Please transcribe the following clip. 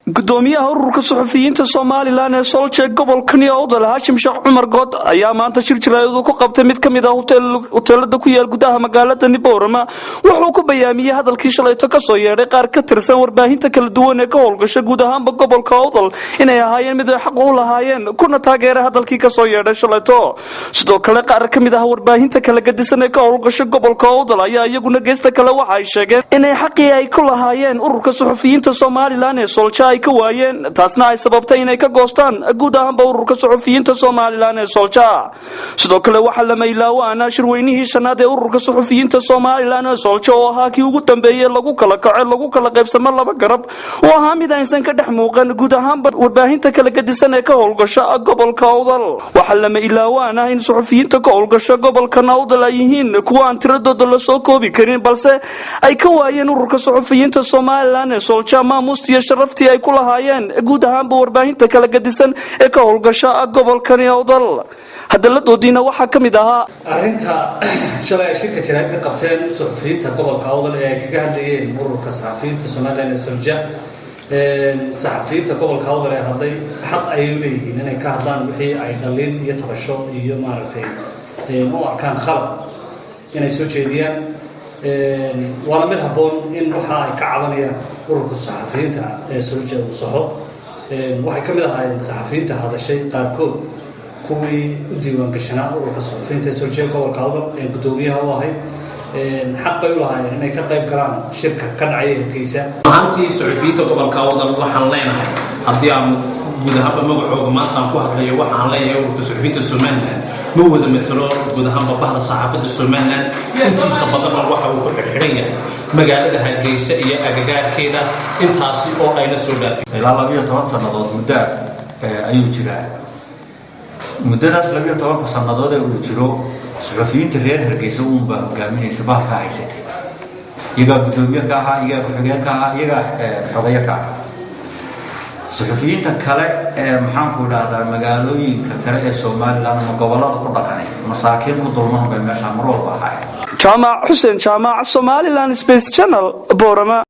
Gudoomiyaha ururka suxufiyiinta Somaliland ee SOLJA gobolka Awdal, Haashim Sheekh Cumar Good, ayaa maanta shir jaraa'id ku qabtay mid ka mid ah hoteelada ku yaal gudaha magaalada Boorama. Wuxuu ku bayaamiyey hadalkii shalayto kasoo yeedhay qaar ka tirsan warbaahinta kala duwan ee ka howlgasha guud ahaanba gobolka Awdal inay ahaayeen mid ay xaq u lahaayeen, kuna taageeray hadalkii kasoo yeedhay shalayto. Sidoo kale, qaar ka mid ah warbaahinta kala gedisan ee ka howlgasha gobolka Awdal ayaa iyaguna geesta kale waxa ay sheegeen inay xaqii ay ku lahaayeen ururka suxufiyiinta Somaliland ee SOLJA ay ka waayeen, taasna ay sababtay inay ka goostaan guud ahaanba ururka suxufiyiinta Somaliland ee SOLJA. Sidoo kale, waxaa lama ilaawaana shirweynihii shanaad ee ururka suxufiyiinta Somaliland ee SOLJA, oo ahaa kii ugu dambeeyey lagu kala kaco, lagu kala qaybsamo laba garab, oo ahaa mid aysan ka dhex muuqan guud ahaanba warbaahinta kala gedisan ee ka howlgasha gobolka Awdal. Waxaa lama ilaawaan ah in suxufiyiinta ka howlgasha gobolka Awdal ay yihiin kuwa aan tiradooda lasoo koobi karin, balse ay ka waayeen ururka suxufiyiinta Somaliland ee SOLJA maamuustiiyo sharaftii ay ku lahaayeen guud ahaanba warbaahinta kala gedisan ee ka howlgasha gobolkani Awdal. Hadaladoodiina waxaa ka mid ahaa: Arrinta shalay ay shirka jaraa'id ka qabteen suxufiyiinta gobolka Awdal ee ay kaga hadlayeen ururka saxafiyiinta Somaliland ee SOLJA, saxafiyiinta gobolka Awdal ee hadlay xaq ayay u leeyihiin inay ka hadlaan wixii ay dhaliil iyo tabasho iyo maaragtay u arkaan khalad inay soo jeediyaan. Waana mid habboon in waxa ay ka cabanayaan ururka saxafiyiinta ee SOLJA uu saxo. Waxay ka mid ahaayeen saxafiyiinta hadashay qaarkood kuwii u diiwaan gashanaa ururka saxafiyiinta ee SOLJA gobolka Awdal ee guddoomiyaha u ahay. Xaq bay u lahaayeen inay ka qayb galaan shirka ka dhacaya Hargeysa. Ahaantii, suxufiyiinta gobolka Awdal waxaan leenahay, haddii aan guud ahaanba magacooga maanta aan ku hadlayo, waxaan leeyahay ururka suxufiyiinta Somaliland ma wada matalo guud ahaanba bahda saxaafadda Somaliland. Intiisa badanna waxa uu ku xidhxidhan yahay magaalada Hargeysa iyo agagaarkeeda, intaasi oo ayna soo dhaafin. Ilaa 12 sannadood muddo ayuu jiraa. Muddadaas 12-ka sannadood ee uu jiro, suxufiyiinta reer Hargeysa uunbaa hogaaminaysa bahalkaa haysatay. Iyagaa guddoomiye ka ahaa, iyagaa ku-xigeen ka ahaa, iyagaa xogayo ka ahaa. Suxufiyiinta kale ee, maxaanku idhaahdaa, magaalooyinka kale ee Somaliland ama gobollada ku dhaqanay, masaakiin ku dulman bay meeshaa mar walba ahaayeen. Jaamac Xuseen Jaamac, Somaliland Space Channel, Boorama.